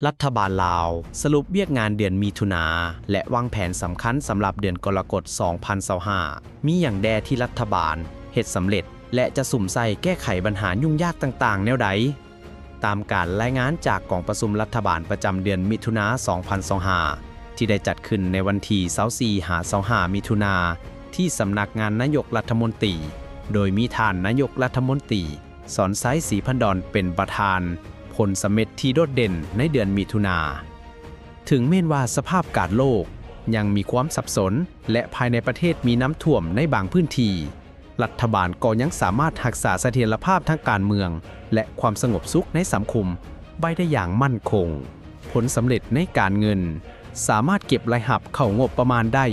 ລັດຖະບານລາວສະຫຼຸບວຽກງານເດືອນມິຖຸນາ ແລະ ວາງແຜນສຳຄັນສຳລັບເດືອນກໍລະກົດ ສອງພັນຊາວຫ້າ ມີຫຍັງແດ່ທີ່ລັດຖະບານເຮັດສຳເລັດ ແລະ ຈະສຸມໃສ່ແກ້ໄຂບັນຫາຫຍຸ້ງຍາກຕ່າງໆແນວໃດ? ຕາມການລາຍງານຈາກກອງປະຊຸມລັດຖະບານປະຈຳເດືອນມິຖຸນາ ສອງພັນຊາວຫ້າ ທີ່ໄດ້ຈັດຂຶ້ນໃນວັນທີ ຊາວສີ່ ຫາ ຊາວຫ້າ ມິຖຸນາ ທີ່ສຳນັກງານນາຍົກລັດຖະມົນຕີ ໂດຍມີທ່ານນາຍົກລັດຖະມົນຕີ ສອນໄຊ ສີພັນດອນ ເປັນປະທານ, ຜົນສຳເລັດທີ່ໂດດເດັ່ນໃນເດືອນມິຖຸນາ. ເຖິງແມ່ນວ່າສະພາບການໂລກຍັງມີຄວາມສັບສົນ ແລະ ພາຍໃນປະເທດມີນ້ຳຖ້ວມໃນບາງພື້ນທີ່, ລັດຖະບານກໍຍັງສາມາດຮັກສາສະຖຽນລະພາບທາງການເມືອງ ແລະ ຄວາມສະຫງົບສຸກໃນສັງຄົມໄວ້ໄດ້ຢ່າງໝັ້ນຄົງ. ຜົນສຳເລັດໃນການເງິນ ສາມາດເກັບລາຍຮັບເຂົ້າງົບປະມານໄດ້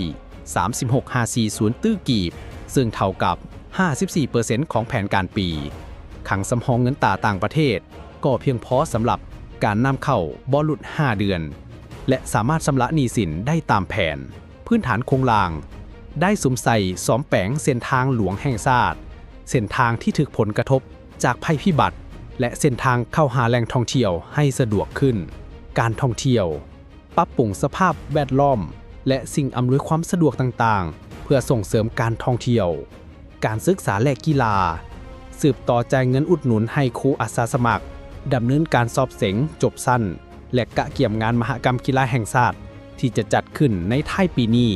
ສາມສິບຫົກ ຫາ ສີ່ສິບ ຕື້ກີບ, ເຊິ່ງເທົ່າກັບ ຫ້າສິບສີ່ເປີເຊັນ ຂອງແຜນການປີ. ຄັງສຳຮອງເງິນຕາຕ່າງປະເທດກໍພຽງພໍສຳລັບການນຳເຂົ້າບໍ່ຫຼຸດຫ້າເດືອນ ແລະ ສາມາດຊຳລະໜີ້ສິນໄດ້ຕາມແຜນ. ພື້ນຖານໂຄງລ່າງ ໄດ້ສຸມໃສ່ສ້ອມແປງເສັ້ນທາງຫຼວງແຫ່ງຊາດ, ເສັ້ນທາງທີ່ຖືກຜົນກະທົບຈາກໄພພິບັດ ແລະ ເສັ້ນທາງເຂົ້າຫາແຫຼ່ງທ່ອງທ່ຽວໃຫ້ສະດວກຂຶ້ນ. ການທ່ອງທ່ຽວ, ປັບປຸງສະພາບແວດລ້ອມ ແລະ ສິ່ງອຳນວຍຄວາມສະດວກຕ່າງໆ ເພື່ອສົ່ງເສີມການທ່ອງທ່ຽວ. ການສຶກສາ ແລະ ກິລາ, ສືບຕໍ່ຈ່າຍເງິນອຸດໜູນໃຫ້ຄູອາສາສະໝັກ, ດຳເນີນການສອບເສັງຈົບຊັ້ນ ແລະ ກະກຽມງານມະຫະກຳກິລາແຫ່ງຊາດ ທີ່ຈະຈັດຂຶ້ນໃນທ້າຍປີນີ້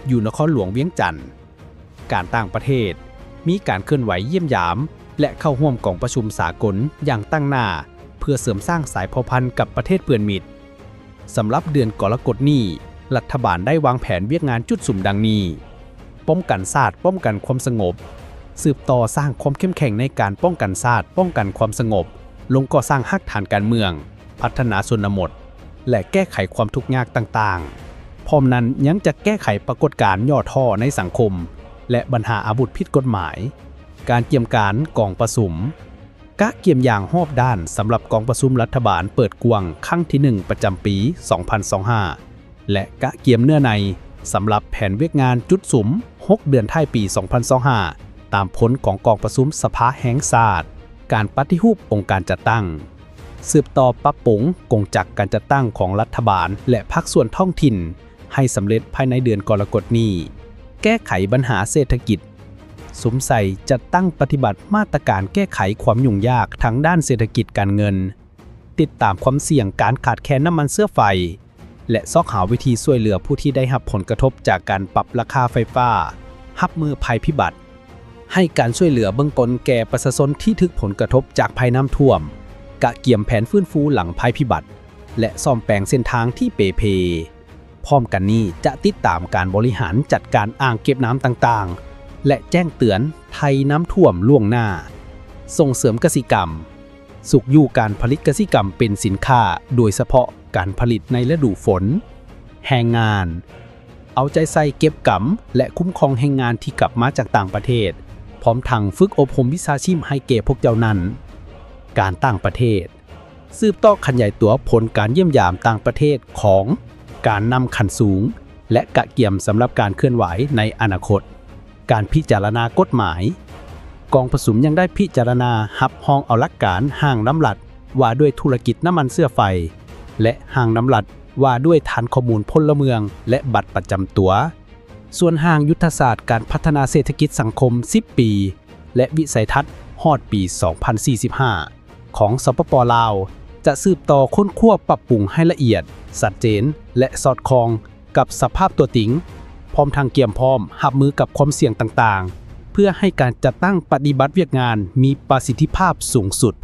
ຢູ່ນະຄອນຫຼວງວຽງຈັນ. ການຕ່າງປະເທດ, ມີການເຄື່ອນໄຫວຢ້ຽມຢາມ ແລະ ເຂົ້າຮ່ວມກອງປະຊຸມສາກົນຢ່າງຕັ້ງໜ້າ ເພື່ອເສີມສ້າງສາຍພົວພັນກັບປະເທດເພື່ອນມິດ. ສຳລັບເດືອນກໍລະກົດນີ້, ລັດຖະບານໄດ້ວາງແຜນວຽກງານຈຸດສຸມດັ່ງນີ້: ປ້ອງກັນຊາດ, ປ້ອງກັນຄວາມສະຫງົບ, ສືບຕໍ່ສ້າງຄວາມເຂັ້ມແຂງໃນການປ້ອງກັນຊາດ, ປ້ອງກັນຄວາມສະຫງົບ, ລົງກໍ່ສ້າງຮາກຖານການເມືອງ, ພັດທະນາຊົນນະບົດ ແລະ ແກ້ໄຂຄວາມທຸກຍາກຕ່າງໆ. ພ້ອມນັ້ນຍັງຈະແກ້ໄຂປາກົດການຫຍໍ້ທໍ້ໃນສັງຄົມ ແລະ ບັນຫາອາວຸດຜິດກົດໝາຍ. ການກຽມການກອງປະຊຸມ. ກະກຽມຢ່າງຮອບດ້ານສຳລັບກອງປະຊຸມລັດຖະບານເປີດກວ້າງຄັ້ງທີໜຶ່ງປະຈຳປີສອງພັນຊາວຫ້າ ແລະ ກະກຽມເນື້ອໃນສຳລັບແຜນວຽກງານຈຸດສຸມຫົກເດືອນທ້າຍປີສອງພັນຊາວຫ້າ ຕາມຜົນຂອງກອງປະຊຸມສະພາແຫ່ງຊາດ. ການປະຕິຮູບອົງການຈັດຕັ້ງ, ສືບຕໍ່ປັບປຸງກົງຈັກການຈັດຕັ້ງຂອງລັດຖະບານ ແລະ ພາກສ່ວນທ້ອງຖິ່ນ ໃຫ້ສຳເລັດພາຍໃນເດືອນກໍລະກົດນີ້. ແກ້ໄຂບັນຫາເສດຖະກິດ, ສຸມໃສ່ຈັດຕັ້ງປະຕິບັດມາດຕະການແກ້ໄຂຄວາມຫຍຸ້ງຍາກທາງດ້ານເສດຖະກິດການເງິນ, ຕິດຕາມຄວາມສ່ຽງການຂາດແຄນນ້ຳມັນເຊື້ອໄຟ ແລະ ຊອກຫາວິທີຊ່ວຍເຫຼືອຜູ້ທີ່ໄດ້ຮັບຜົນກະທົບຈາກການປັບລາຄາໄຟຟ້າ, ຮັບມືໄພພິບັດ, ໃຫ້ການຊ່ວຍເຫຼືອເບື້ອງຕົ້ນແກ່ປະຊາຊົນທີ່ຖືກຜົນກະທົບຈາກໄພນ້ຳຖ້ວມ, ກະກຽມແຜນຟື້ນຟູຫຼັງໄພພິບັດ ແລະ ສ້ອມແປງເສັ້ນທາງທີ່ເປເພ. ພ້ອມກັນນີ້ຈະຕິດຕາມການບໍລິຫານຈັດການອ່າງເກັບນ້ຳຕ່າງໆ ແລະ ແຈ້ງເຕືອນໄພນ້ຳຖ້ວມລ່ວງໜ້າ. ສົ່ງເສີມກະສິກຳ, ຊຸກຍູ້ການຜະລິດກະສິກຳເປັນສິນຄ້າ, ໂດຍສະເພາະການຜະລິດໃນລະດູຝົນ. ແຮງງານ, ເອົາໃຈໃສ່ເກັບກຳ ແລະ ຄຸ້ມຄອງແຮງງານທີ່ກັບມາຈາກຕ່າງປະເທດ, ພ້ອມທັງຝຶກອົບຮົມວິຊາຊີບໃຫ້ແກ່ພວກເຈົ້ານັ້ນ. ການຕ່າງປະເທດ, ສືບຕໍ່ຂະຫຍາຍຕົວຜົນການຢ້ຽມຢາມຕ່າງປະເທດຂອງການນຳຂັ້ນສູງ ແລະ ກະກຽມສຳລັບການເຄື່ອນໄຫວໃນອະນາຄົດ. ການພິຈາລະນາກົດໝາຍ, ກອງປະຊຸມຍັງໄດ້ພິຈາລະນາຮັບຮອງເອົາຫຼັກການຮ່າງດຳລັດວ່າດ້ວຍທຸລະກິດນ້ຳມັນເຊື້ອໄຟ ແລະ ຮ່າງດຳລັດວ່າດ້ວຍຖານຂໍ້ມູນພົນລະເມືອງ ແລະ ບັດປະຈຳຕົວ. ສ່ວນຮ່າງຍຸດທະສາດການພັດທະນາເສດຖະກິດສັງຄົມສິບປີ ແລະ ວິໄສທັດຮອດປີສອງພັນສີ່ສິບຫ້າ ຂອງ ສປປ ລາວ ຈະສືບຕໍ່ຄົ້ນຄວ້າປັບປຸງໃຫ້ລະອຽດ, ຊັດເຈນ ແລະ ສອດຄ່ອງກັບສະພາບຕົວຈິງ, ພ້ອມທັງກຽມພ້ອມຮັບມືກັບຄວາມສ່ຽງຕ່າງໆ ເພື່ອໃຫ້ການຈັດຕັ້ງປະຕິບັດວຽກງານມີປະສິດທິພາບສູງສຸດ.